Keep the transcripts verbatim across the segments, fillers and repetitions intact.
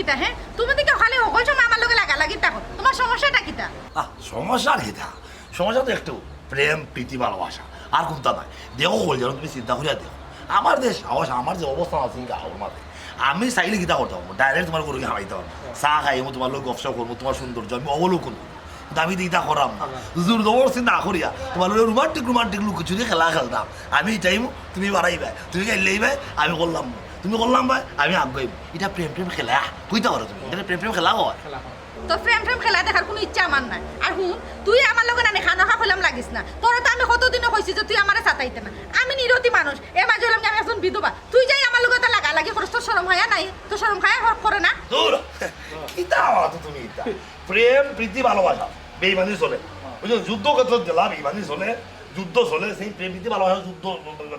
তা হে, তুমি তো কেউ খালি হকল সময় আমার লগে লাগালাগি থাকো, তোমার সমস্যাটা কিতা? আহ, সমস্যা আর কিতা? সমস্যা তো একটু প্রেম, প্রীতি, ভালোবাসা, আর কুনতা নাই। দেখো, হকল যেন তুমি চিন্তা করিয়া দেখো, আমার যে সাহস, আমার যে অবস্থান আছে এই গাঁওর মাঝে, আমি চাইলে কিতা করতাম, direct তোমার ঘরো গিয়া হামাইতাম, চা খাইমু, তোমার লগে গপসপ করমু, তোমার সৌন্দর্য আমি অবলোকন করমু। কিন্তু আমি তো ইতা করাম না। জোর জবরদস্তি না করিয়া তোমার লগে romantic romantic লুকোচুরি খেলা খেলতাম। আমি চাইমু, তুমি বাড়াইবায়, তুমি খেললেই ভাই, আমি করলাম না। তুমি করলাম ভাই, আমি আগুয়াইমু। ইটা প্রেম প্রেম খেলা কইতা পারো তুমি? ইটা প্রেম প্রেম খেলা কয়? তো প্রেম প্রেম খেলা দেখার কুনু ইচ্ছা আমার নাই। আর হুন, তুই আমার লগে নানি খানো খা কইলাম লাগিস না। তোরে তো আমি কতদিনও কইছি যে তুই আমারে সাতাইতে না। আমি নিরতি মানুষ, এর মাঝে অইলাম কি আমি একজন বিধবা। তুই যাই আমার লগে তো লাগালাগি করস, তোর শরম হায়া নাই? তোর শরম হায়া হ-, করে না? দূর। কিতা আওয়াজ তুমি ইতা? প্রেম, প্রীতি, ভালোবাসা, বেইমানি চলে। বুঝছো? যুদ্ধক্ষেত্রত যেলা বেইমানি চলে, যুদ্ধ চলে, সেই প্রেম, প্রীতি, ভালোবাসা, যুদ্ধ,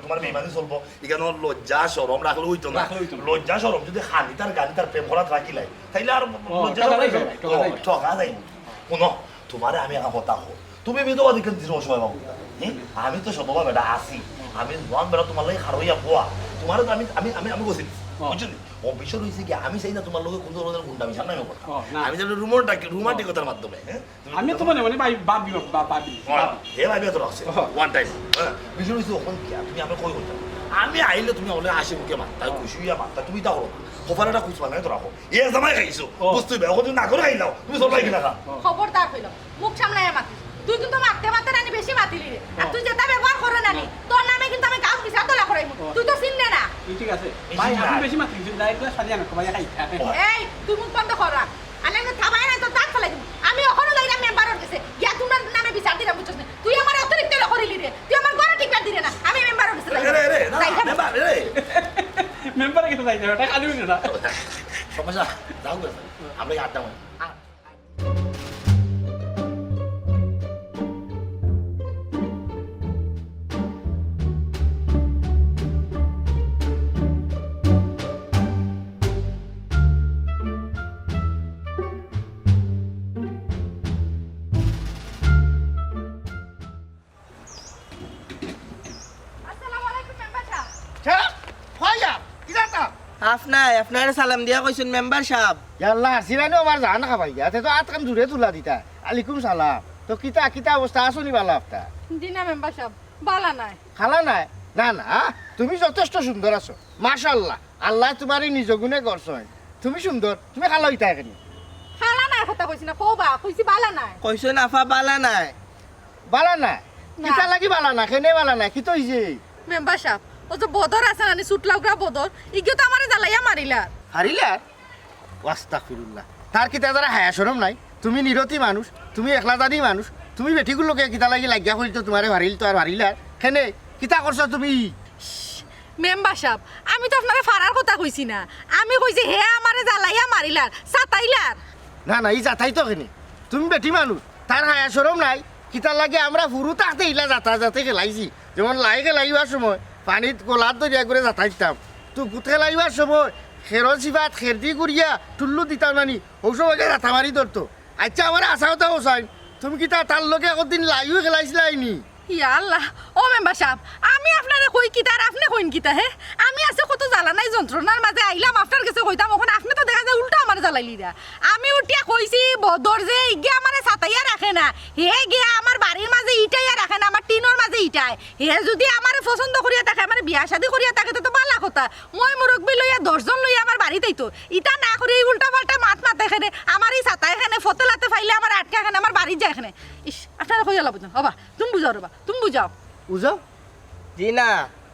তোমার বেইমানি চলবো। ইখানো লজ্জা, শরম রাখলে অইতো না। রাখলে অইতো না। লজ্জা, শরম যদি খানিতার গানিতার প্রেম করাত রাখিলাই, তাইলে আর ও, লজ্জা ঠকা শরম যাইবো, রাখলে, ঠকা ও, যাইবো। ঠকা যাইবো। হুনো, তোমারে আমি একটা কথা কই, তুমি বিধবা দেখে দিছো অসহায় বাবু। হুম? আমি তো সধবা বেটা আছি, আমি জোয়ান বেটা তোমার লাগি খাড়া অইয়া বওয়া। তোমারে তো আমি, আমি, আমি, আমি কইছি, ও। বুঝছো নি? ও বিষয় অইছে কি, আমি চাই না তোমার লগে কুনু ধরনের গুন্ডা মিশার নামে কথা। ও, না। আমি চাই রোমান্টিক, রোমান্টিকতার মাধ্যমে, হ্যাঁ? তুমি আমি তো মনে মনে ভাই ভাবি, বা-, ভাবি, ও, ভাবি। হে ভাবি তো রাখছে, ও। One time। হ্যাঁ, বিষয় অইছে অখন কি, তুমি আমারে কই কইতা? আমি আইলে তুমি অলে হাসি মুখে মাততা, ও। খুশি অইয়া মাততা, তুমি তা করো না। খবর একটা খুশ বানাই তো রাখো। এ জামাই খাইছো, ও। বুঝতে হবে, অখন তুমি না করে খাইলাও, তুমি চলবাই কিনা খা? ও। খবরদার কইলাম, মুখ সামলাইয়া মাতিস। তুই কিন্তু মাততে মাততে নানি বেশি মাতিলি রে। আর ও। তুই যেটা ব্যবহার করো নানি, ও। তোর নামে কিন্তু আমি গাঁও বিচার তোলা করাইমু। ও। তুই তো চিনলে না। এই ঠিক আছে। এই ভাই, চিন্তা আমি নাই। বেশি মাতি দিছি, যাই একলা সারিয়া না, ভাই, খাই, খাই। ও। এই, তুই মুখ বন্ধ কর। আর নাইলে থাবায় না তো দাঁত ফালাই দিমু। আমি অখনো যাইরাম মেম্বারর গেছে। গিয়া তোমরার নামে বিচার দিরাম, বুঝছস না? তুই আমারে অতিরিক্ত ইলা করিলি রে। তুই আমার ঘরে টিকবার দিরে না। আমি মেম্বারর গেছে যাই। এ রে, এ রে, না, যাই, মেম্বার, এ রে। মেম্বারর গেছে যাই না, বেটা খালি অইছে না। সমস্যা, যাও গেছে। আমরা আড্ডা মারি। আসসালামু আলাইকুম মেম্বার সাব। কে? ভাইয়া, কিতা তা? আপনায়, আপনারে সালাম দিয়া কইছইন মেম্বার সাব। ইয়াল্লা, সিরাইনো আমার জান খাবাইয়া, তে তো আতখান জুরে তুলা দিতা। আলাইকুম সালাম। তো কিতা, কিতা অবস্থা, আছো নি বালা আফতা? জি না মেম্বার সাব, বালা নায়। খালা নায়? না, না, তুমি যথেষ্ট সুন্দর আছো। মাশাআল্লাহ, আল্লায় তুমারে নিজ গুণে গড়ছইন। তুমি সুন্দর, তুমি খালা অইতায় কেনে? খালা নায় কথা কইছি না, কও বা, কইছি বালা নায়। কইছইন আফা বালা নায়। বালা নায়? না। কিতা লাগি বালা নায়? কেনে বালা নায়? কিতা অইছে? মেম্বার সাব, অউ যে বদর আছে না নি, ছুটলাউগরা বদর, ইগিয়ে তো আমারে জ্বালাইয়া মারিলার। মারিলার? আস্তাগফিরুল্লাহ। তার কিতা তারা হায়া শরম নাই? তুমি নিরতি মানুষ, তুমি একলা জানি মানুষ, তুমি বেটিগুর লগে কিতা লাগি লাগিয়া করিল তো তুমারে মারিল তো আর মারিলার। কেনে? কিতা করছো তুমি? মেম্বার সাব, আমি তো আপনারে ফারার কথা কইছি না, আমি কইছি হে আমারে জ্বালাইয়া মারিলার, সাতাইলার। না, না, ই জাতাই তো কেনে? তুমি বেটি মানুষ, তার হায়া শরম নাই? কিতার লাগি আমরা ফুরু থাকতে ইলা জাতা জাতি খেলাইছি, যেমন লাই খেলাইবার সময় পানিত গোলাত ধরিয়া করে জাতা দিতাম, তুকুত খেলাইবার সময় খেরর সিফাত খেরদি করিয়া টুল্লু দিতাম নানি, অউ সময় জাতা মারি ধরতো। আইচ্ছা, আমারে হাছা কথা কও চাইন, তুমি কিতা তার লগে একদিন লাইও খেলাইছিলায় নি? ইয়া আল্লাহ, ও মেম্বার সাব, আমি আপনারে কই কিতা আর আপনে কইন কিতা, হে? আমি আছি কত জ্বালা নাই যন্ত্রণার মাঝে আইলাম আপনার গেছে কইতাম, অখন আপনে তো দেখা যায় উল্টা আমারে জ্বালাইলিরা। আমি উঠিয়া কইছি, বদর যে ইগে আমারে সাতাইয়া রাখে না, হে গিয়া আমার বাড়ির মাঝে ইটাইয়া রাখে না, আমার টিনর মাঝে ইটায়। হে যুদি আমারে পছন্দ করিয়া থাকে, আমারে বিয়া শাদি করিয়া থাকে, তে তো বালা কথা। ময় মুরব্বি লইয়া দশজন লইয়া আমার বাড়িত আইতো। ইতা না করি এই উল্টা পাল্টা মাত মাতে কেনে, আমার ই সাতায় কেনে, ফতেলাতে ফাইলে আমার আটকা কেনে, আমার বাড়িত যায় কেনে। ইস, আপনারে কইয়া লাভ অইতো না। ওবা, তুমি বুঝাও রেবা, তুমি বুঝাও। বুঝাও? জি না,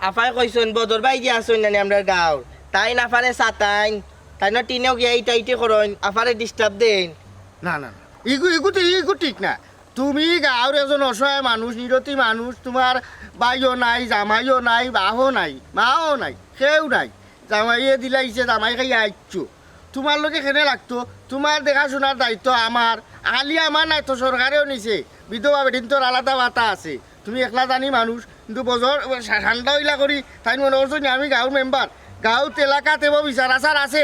আফায় কইছইন, বদর ভাই যে আছইন নানি আমরার গাঁওর, তাইন আফারে সাতাইন, তাইন টিনো গিয়া ইটা ইটি করইন, আফারে disturb দেইন। না, না, না, ইগু, ইগু তো, ইগু ঠিক না। তুমি গাঁওর একজন অসহায় মানুষ, নিরতি মানুষ, তুমার ভাইও নাই, জামাইও নাই, বাফও নাই, মাও নাই, কেউ নাই। জামাইয়ে দিলাইছে, জামাই খাইয়া আইছো। তুমার লগে কেনে লাগতো? তুমার দেখাশুনার দায়িত্ব আমার। খালি আমার নায় তো, সরকারেও নিছে। বিধবা বেটিন্তর আলাদা ভাতা আছে। তুমি একলা জানি মানুষ, কিন্তু বজর সা-, ঠান্ডা অইলা করি, তাইন মনো করছো নি আমি গাঁওর মেম্বার? গাঁওত এলাকাত এবো বিচার আচার আছে।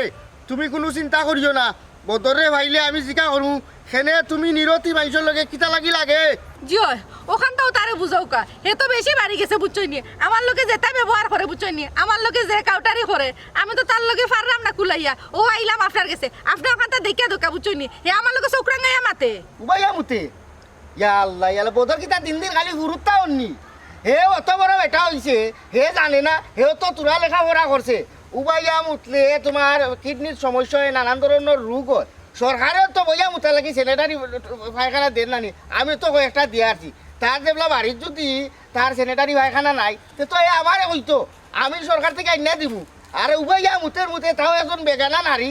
তুমি কুনু চিন্তা করিও না। বদররে পাইলে আমি জিকা করমু, কেনে তুমি নিরতি মাইনষর লগে কিতা লাগি লাগে? জি অয়, অখানটাও তারে বুঝাউক্কা। হে তো বেশি বাড়ি গেছে, বুঝছইন নি? আমার লগে যেতা ব্যবহার করে, বুঝছইন নি? আমার লগে যে কাউটারি করে, আমি তো তার লগে পাররাম না কুলাইয়া। অউ আইলাম আপনার গেছে, আপনে অখানটা দেখিয়া দেউক্কা, বুঝছইন নি? হে আমার লগে চউখ রাঙাইয়া মাতে। উবাইয়া মুতে। ইয়া আল্লাহ, ইয়া আল্লাহ, বদর কিতা দিন দিন খালি হুরুত্তা অননি। হে অত বড় বেটা অইছে, হে জানে না, হেও তো থুড়া লেখাপড়া করছে। উবাইয়া মুতলে তুমার কিডনির সমস্যা অয়, নানান ধরনর রোগ অয়। সরকারেও তো বইয়া মুতার লাগি sanitary পায়খানা দের না নি, আমিও তো কয়েকটা দিয়া আরছি। তার যেবলা বাড়িত যুদি তার sanitary পায়খানা নাই, তে তো হে আমারে কইতো, আমি সরকার থাকি আইনা দিমু। আর উবাইয়া মুতের মুতে তাও একজন বেগানা নারী,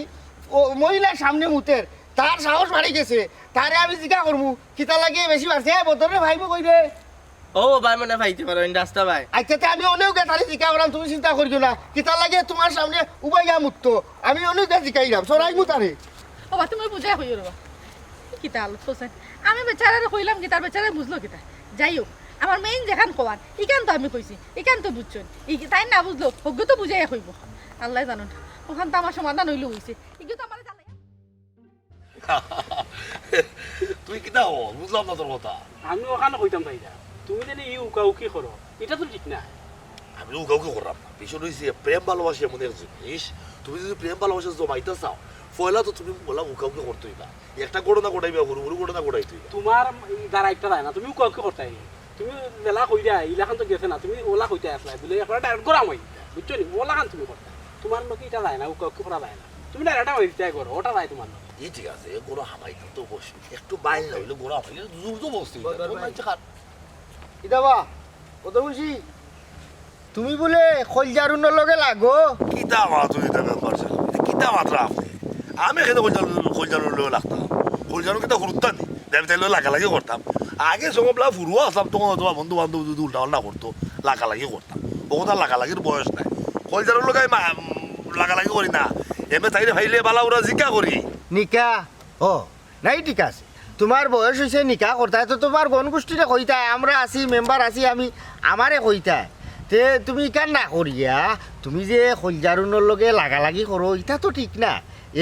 ও মহিলার সামনে মুতের, তার সাহস বাড়ি গেছে, তারে আমি জিকা করমু, কিতা লাগি বেশি বাড়ছে, হে বদররে ভাইবো কই রে? ও ভাই, মনে পাইতে পারো, ইন রাস্তা ভাই। আইচ্ছা, তে আমি অনেও গিয়া তারে জিকা করাম, তুমি চিন্তা করিও না। কিতা লাগি তুমার সামনে উবাইয়া মুততো, আমি অনেও গিয়া জিকাইরাম, সরাইমু তারে। ও বা, তুমি বুঝাই কইও রে বা। কিতা আলত করছে? আমি বেচারারে কইলাম কিতা, বেচারায় বুঝলো কিতা? যাই হোক, আমার main যেখান কওয়ার, ইখান তো আমি কইছি, ইখান তো বুঝছইন। ই তাইন না বুঝলো, হকলে তো বুঝাইয়া কইবো। আল্লায় জানইন, অখান তো আমার সমাধান অইলো অইছে। ইগু তো আমারে জ্বালাইয়া তুই কিতা হ? বুঝলাম না তোর কথা। আমি অখান কইতাম চাইরাম, তুমি যেন ই উকাউকি করো, ইটা তো ঠিক না। আমি উকাউকি কররাম না। বিষয় অইছে, প্রেম ভালোবাসা এমন এক জিনিস, তুমি যুদি প্রেম ভালোবাসা জমাইতা চাও, পয়লা তো তুমি অলা উকাউকি করতে অইবা। একটা ঘটনা ঘটাইবা, হুরু হুরু ঘটনা ঘটাইতে অইবা। তুমার দ্বারা ইটা যায় না, তুমি উকাউকি করতায় নি। তুমি যেলা কইরায়, ইলাখান তো গেছে না, তুমি অলা কইতায় আছলায়, বুলে একবারে direct গরম অই দিতায়, বুঝছো নি? অলাখান তুমি করতায়। তুমার লগে ইটা যায় না, উকাউকি করা যায় না। তুমি direct আমার ইটায় করো, ওটা যায় তুমার লগে। ই ঠিক আছে, এ গরু হামাইতে তো অবশ্যই। একটু বাইল না অইলে গরু হামাইলে জোর জবরদস্তি অই যায়। বদর ভাই। মানষে খার- ইদা বা, কত খুশি? তুমি বুলে খইলজারুনর লগে লাগো? কিতা মাতো ইতা মেম্বার সাব? ইতা কিতা মাতরা আপনে? আমি কেনে খইলজারুন, খইলজারুনর লগে লাগতাম? খইলজারুন কিতা হুরুত্তা নি? আমি তাইর লগে লাগালাগি করতাম। আগে সময় বলা ফুরুয়া আছলাম, তখন অয়তো বন্ধু বান্ধব যুদি উল্টা পাল্টা করতো, লাগালাগি করতাম। অখন তো লাগালাগির বয়স নাই। খইলজারুনর লগে আমি মা-, লাগালাগি করি না। এমনে তাইরে পাইলে বালা বুরা জিকা করি। নিকা? ও, নাই, ঠিক আছে, তুমার বয়স অইছে নিকা করতায়, তো তুমার গণ গুষ্টিরে কইতায়, আমরা আছি, মেম্বার আছি আমি, আমারে কইতায়। তে তুমি ইখান না করিয়া, তুমি যে খইলজারুনর লগে লাগালাগি করো, ইটা তো ঠিক না।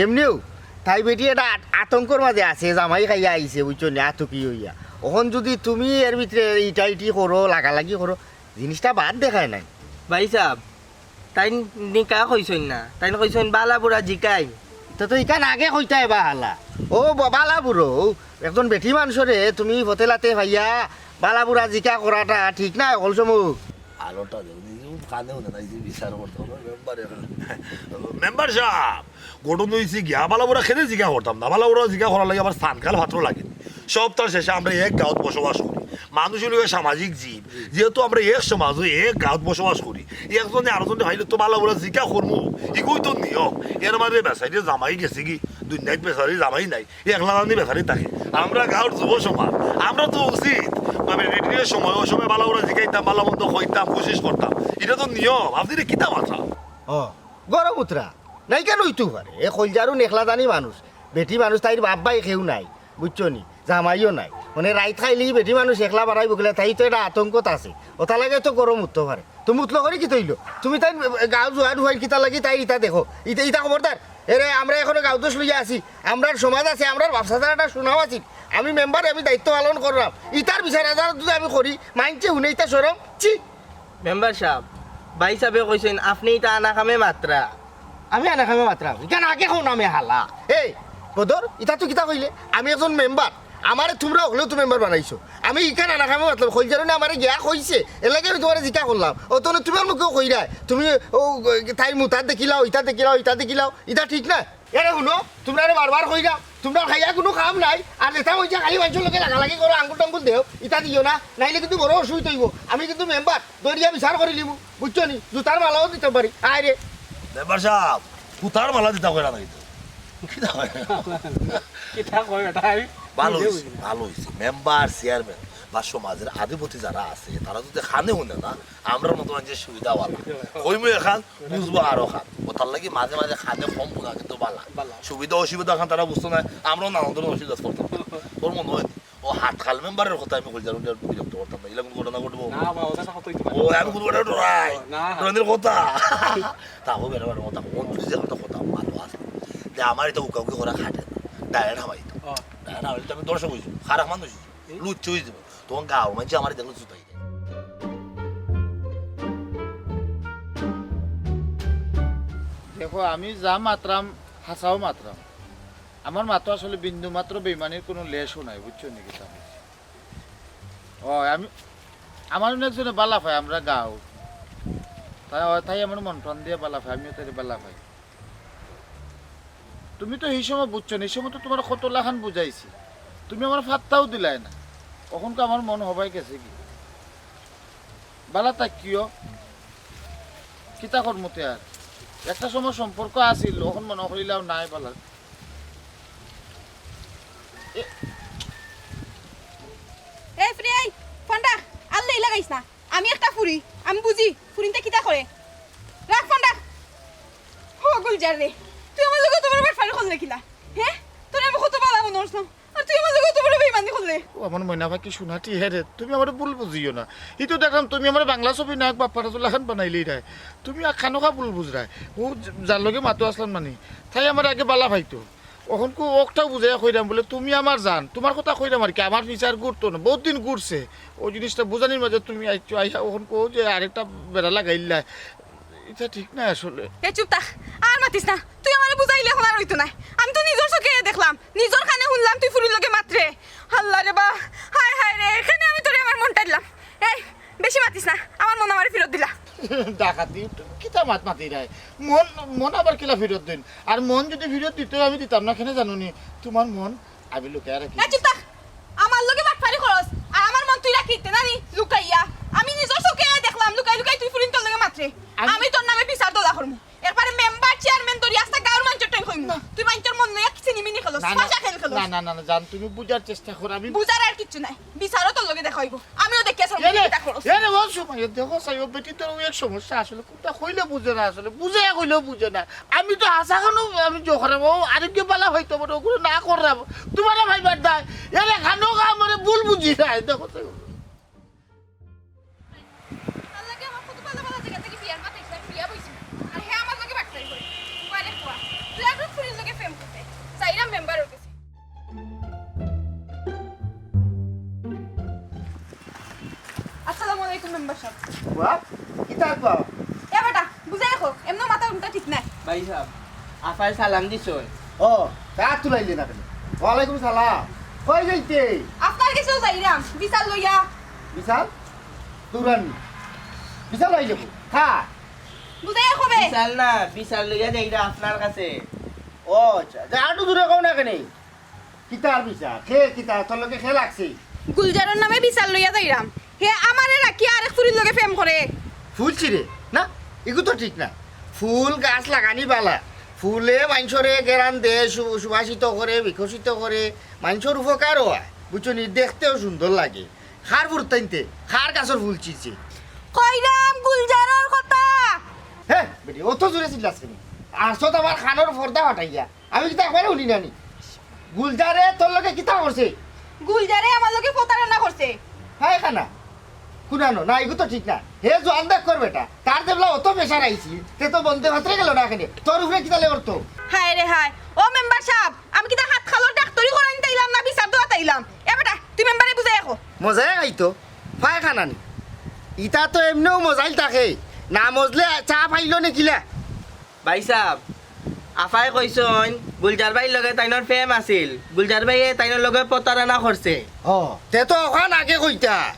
এমনেউ তাই বেটি একটা আত-, আতঙ্কর মাঝে আছে, জামাই খাইয়া আইছে, বুঝছো নি, আতকি অইয়া। অখন যুদি তুমি এর ভিতরে ইটা ইটি করো, লাগালাগি করো, জিনিসটা বাদ দেখায় নাই। ভাই সাব, তাইন নিকা কইছইন না, তাইন কইছইন বালা বুরা জিকাইন। তো, তো ইখান আগে কইতায় বা হালা। ও বা-, বালা বুরো, একজন বেটি মানষরে তুমি ফতেলাতে পাইয়া বালা বুরা জিকা করাটা ঠিক না, অকল সময়। আলোটা দেও, নিজে কানে হুনে না, এই যে বিচার করতে হবে, মেম্বার এখন। মেম্বার সাব, ঘটনা অইছে গিয়া, বালা বুরা কেনে জিকা করতাম না, বালা বুরা জিকা করার লাগি আবার স্থানকাল পাত্র লাগে। সবতার শেষে আমরা এক গাঁওত বসবাস করি, মানুষ অইলো গিয়া সামাজিক জীব, যেহেতু আমরা এক সমাজ অই এক গাঁওত বসবাস করি, একজনে আরোজনরে পাইলে তো বালা বুরা জিকা করমু, ইগুই তো নিয়ম। এর মাঝে বেচারির জামাই গেছেগি, দুনিয়াত বেচারির জামাই নাই, একলা জানি বেচারি থাকে। আমরা গাঁওর যুব সমাজ, আমরা তো উচিত মানে রেডিওর সময়, অউ সময় বালা বুরা জিকাইতাম, বালা মন্দ কইতাম, কোশিশ করতাম, ইটা তো নিয়ম। আপনে ইটা কিতা মাতরা? ও, গরম উতরা। নাই কেনে অইতো পারে? এ খইলজারুন একলা জানি মানুষ, বেটি মানুষ, তাইর বাপ ভাই কেউ নাই, বুঝছো নি? জামাইও নাই। মানে রাইত খাইলি বেটি মানুষ একলা বাড়াইবো কিলা, তাই তো একটা আতঙ্কত আছে। ওটার লাগি তো গরম উঠতো পারে। তো মুতলো করি কিতা অইলো? তুমি তাইন গাঁও জুয়ার হুয়াইন কিতার লাগি তাইর ইতা দেখো। ইতা, ইতা খবরদার। এরে আমরা এখনো গাঁও দোষ লইয়া আছি। আমরার সমাজ আছে, আমরার বাপ চাচার একটা সুনাম আছে। আমি মেম্বার, আমি দায়িত্ব পালন কররাম। ইতার বিচার আদালত যদি আমি করি, মানষে হুনে ইতা শরম? ছি! মেম্বার সাব, ভাই সাবে কইছইন, আপনে ইতা আনা কামে মাতরা। আমি আনা কামে মাতরাম? ইখান আগে কও না মে হালা। এই, বদর, ইতা তুই কিতা কইলে? আমি একজন মেম্বার। আমারে তুমরা হকলেউ তো মেম্বার বানাইছো। আমি ইখান আনা কামে মাতরাম। খইলজারুনে আমারে গিয়া কইছে। এর লাগি আমি তুমারে জিকা করলাম। অতনে তুমার মুখেও কইরায়। তুমি অউ, তাইর মুতার দেখিলাও, ইতা দেখিলাও, ইতা দেখিলাও। ইতা ঠিক না। এরে হুনো, তুমরারে বারবার কইরাম, তুমরার খাইয়া কুনু কাম নাই, আর যেতা কইছি খালি মানষর লগে লাগালাগি করো, আঙ্গুল টাঙ্গুল দেও, ইতা দিও না, নাইলে কিন্তু বড় অসুবিধা অইবো। আমি কিন্তু মেম্বার, ধরিয়া বিচার করিলিমু, বুঝছো নি? জুতার মালাও দিতাম পারি। আয় রে। মেম্বার সাব, জুতার মালা দিতা কইরা নাকি তো? কিতা কয়? কিতা কয় বেটা, আমি ভালো নিজে অইছে, বুঝি না। ভালো অইছে। মেম্বার, চেয়ারম্যান বা সমাজর অধিপতি যারা আছে, তারা যদি কানে হুনে না, আমরার মতো মানষর সুবিধা অয়। কইমু এখান, বুঝবো আরো খান। অতার লাগি মাঝে মাঝে কানে কম হুনা কিন্তু বালা। বালা। সুবিধা অসুবিধা খান তারা বুঝতো না, আমরাও নানান ধরনর অসুবিধা করতাম। তোর মনে অয় নি? ও হাতখাল মেম্বারর কথা আমি কইলাম, বিরক্ত করতাম না। ইলা কুনু ঘটনা ঘটবো? না বা, ওটা কথা অইতো পারে না। ও, আমি কুনু ঘটনা ডরাই? না। ডরানির কথা। তা হবে, এবার কথা, কোন তুই যে কথা, কথা ভালো আছে। যে আমার ইতা উকাউকি করা খাটে না। ডায়েট হামাই তো। ও। ডায়েট হামাই তো আমি দর্শক অইছি, খারাপ মানুষ অইছি, হুম। লুচ্চ অইছি। তখন গাঁওর মানষে আমারে দেখলে জুতাই দেয়। দেখো, আমি যা মাতরাম, হাছাউ মাতরাম। আমার মাতো আসলে বিন্দু মাত্র বেইমানির কুনু লেশও নাই, বুঝছো নি কিতা? ও, আমি, আমার অনেকজনে বালা পায়, আমরা গাঁও। তাই, তাই আমার মন প্রাণ দিয়া বালা পায়, আমিও তাইরে বালা পাই। তুমি তো হি সময় বুঝছো না, হি সময় তো তুমারে কত লাখান বুঝাইছি, তুমি আমারে পাত্তাও দিলায় না। অখনকু আমার মন হবায় গেছেগি। বালা থাকিও, কিতা করমু তে আর? একটা সময় সম্পর্ক আছিল, অখন মনো করিলাও নাই বালা। এ- এই ফ্রি, এই ফোন রাখ, আর লেই লাগাইস না। আমি একটা ফুরি, আমি বুঝি ফুরিন্তে কিতা করে। রাখ ফোন রাখ। ও গুলজার রে, তুই আমার লগে অত বড় বাটপারি করলে কিলা? হে, তোরে আমি কত বালা মনো করছলাম, আর তুই আমার লগে অত বড় বেইমানি করলে। ও আমার ময়না পাখি সোনাটি, হে রে, তুমি আমারে ভুল বুঝিও না। ই তো দেখরাম তুমি আমারে বাংলা ছবির নায়ক বাপ্পারাজর লাখান বানাইলাইরায়। তুমি আর খানোখা ভুল বুঝরায়। ও যার লগে মাতো আছলাম নানি, তাই আমারে আগে বালা পাইতো। অখনকু অকটাও বুঝাইয়া কইরাম বুলে, তুমি আমার জান, তুমার কথা কইরাম আর কি, আমার পিছে আর ঘুরতো না, বউত দিন ঘুরছে। অউ জিনিসটা বুঝানির মাঝে তুমি আইছো, আইয়া অখনকু অউ যে আরেকটা বেড়া লাগাইলায়, ইটা ঠিক নায় আসলে। এ চুপ থাক, আর মাতিস না। তুই আমারে বুঝাইলে অখন আর অইতো নায়। আমি তো নিজর চউখে দেখলাম, নিজর কানে হুনলাম তুই ফুরির লগে মাতরে। আল্লাহ রে বা, হায় হায় রে, কেনে আমি তোরে আমার মনটা দিলাম। এই, বেশি মাতিস না, আমার মন আমারে ফিরত দিলা। ডাকাতি, তুমি কিতা মাত মাতিরায়? মন, মন আবার কিলা ফিরত দিন? আর মন যুদি ফিরত দিতো, আমি দিতাম না, কেনে জানো নি? তুমার মন আমি লুকাইয়া রাখি। এ চুপ থাক, আমার লগে বাটপারি করস, আর আমার মন তুই রাখিতে নানি লুকাইয়া। আমি নিজর চউখে দেখলাম, লুকাই লুকাই তুই ফুরিন্তর লগে মাতরে। আমি আমি তোর নামে বিচার দলা করমু। এরপরে মেম্বার, চেয়ারম্যান ধরি আস্তা গাঁওর মানষর টাইম কইমু। না। তুই মানষর মন লইয়া কিসে নিমিনি খেলস, না, না, ফাঁসা খেল খেলস। না, না, না, না, জান, তুমি বুঝার চেষ্টা করো, আমি বুঝার আর কিচ্ছু নাই, বিচারও তোর লগে দেখা অইবো। আমিও দেখি আসলে এরে, কিতা করস। এরে, ও সময় দেখো, চাই, ও বেটি তোর অউ এক সমস্যা আসলে, কুনটা কইলে বুঝে না আসলে, বুঝে কইলেও বুঝে না। আমি তো হাছা খানো, আমি জোহরে, ও আরেকগে বালা পাইতো পারে, অগুরে না কররাম, তুমারে পাইবার দায়। এরে খানোখা আমারে ভুল বুঝিরায়, দেখো চাই। তার লাগি আমার কত বালা বালা জাগা থাকি বিয়ার মাত আইছলাম, বিয়া বইছি। আর হে আমার লগে বাটপারি করে। কয় রে কয়, তুই আর ফুরির লগে প্রেম করতে। যাইরাম মেম্বারর গেছে। আসসালামু আলাইকুম মেম্বার সাব। ওয়া, কিতা কও? এ বেটা, বুঝাই দেখো, এমনে মাথা উল্টা ঠিক নাই। ভাই সাব, আফায় সালাম দিছইন। ও, তা তুলাইলে না কেনে? ওয়ালাইকুম সালাম। কই যাইতে? আপনার গেছেউ যাইরাম, বিচার লইয়া। বিচার? দৌড়ানি। বিচার লইলে কই? হ্যাঁ। বুঝাইয়া কবে? বিচার না, বিচার লইয়া যাইরা আপনার কাছে। ও আচ্ছা, যা আটু দূরে কও না কেনে? কিতার বিচার? খে কিতা? তোর লগে খে লাগছে? গুলজারর নামে বিচার লইয়া যাইরাম। হে আমারে রাখিয়া আরেক ফুরির লগে প্রেম করে। ফুল ছিড়ে? না, ইগু তো ঠিক না। ফুল গাছ লাগানি বালা। ফুলে মানষরে গেরান দে, সু-, সুবাসিত করে, বিকশিত করে, মানষর উপকারও অয়। বুঝছো নি? দেখতেও সুন্দর লাগে। কার ফুরতাইন্তে, কার গাছর ফুল ছিড়ছে? কইরাম গুলজারর কথা। হে, বেটি, অত জোরে চিল্লাস কেনে? আর সব আমার কানর পর্দা ফাটাইয়া। আমি কিতা একবারে হুনি না নি? গুলজারে তোর লগে কিতা করছে? গুলজারে আমার লগে প্রতারণা করছে। পায়খানা? কুনানো? না, ইগু তো ঠিক না। হে জোয়ান দেখকর বেটা। তার যেবলা অত pressure আইছে, তে তো বন্দে ভাতরে গেল না কেনে। তোর উপরে কিতা লে করতো? হায় রে হায়। ও মেম্বার সাব, আমি কিতা হাত খালর ডাক্তারি করাইন তাইলাম না বিচার দেওয়াত আইলাম? এ বেটা, তুই মেম্বারে বুঝাই দেখো। মজায় খাইতো, পায়খানা নি। ইতা তো এমনেও মজাইল থাকে। না মজলে চা পাইলো নে কিলা? ভাই সাব, আফায় কইছইন, গুলজার ভাইর লগে তাইনর প্রেম আছিল, গুলজার ভাইয়ে তাইনর লগে প্রতারণা করছে। হ, তে তো অখান আগে কইতা,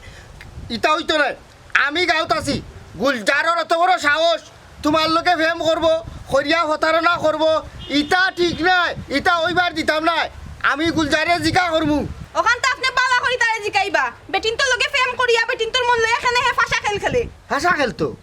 ইতা অইতো নায়। আমি গাঁওত আছি, গুলজারর অত বড় সাহস, তুমার লগে প্রেম করবো, করিয়া প্রতারণা করবো, ইতা ঠিক নায়, ইতা অইবার দিতাম নায়। আমি গুলজারে জিকা করমু। অখান তো আপনে বালা করি তারে জিকাইবা, বেটিন্তর লগে প্রেম করিয়া বেটিন্তর মন লইয়া কেনে হে ফাঁসা খেল খেলে। ফাঁসা খেলতো?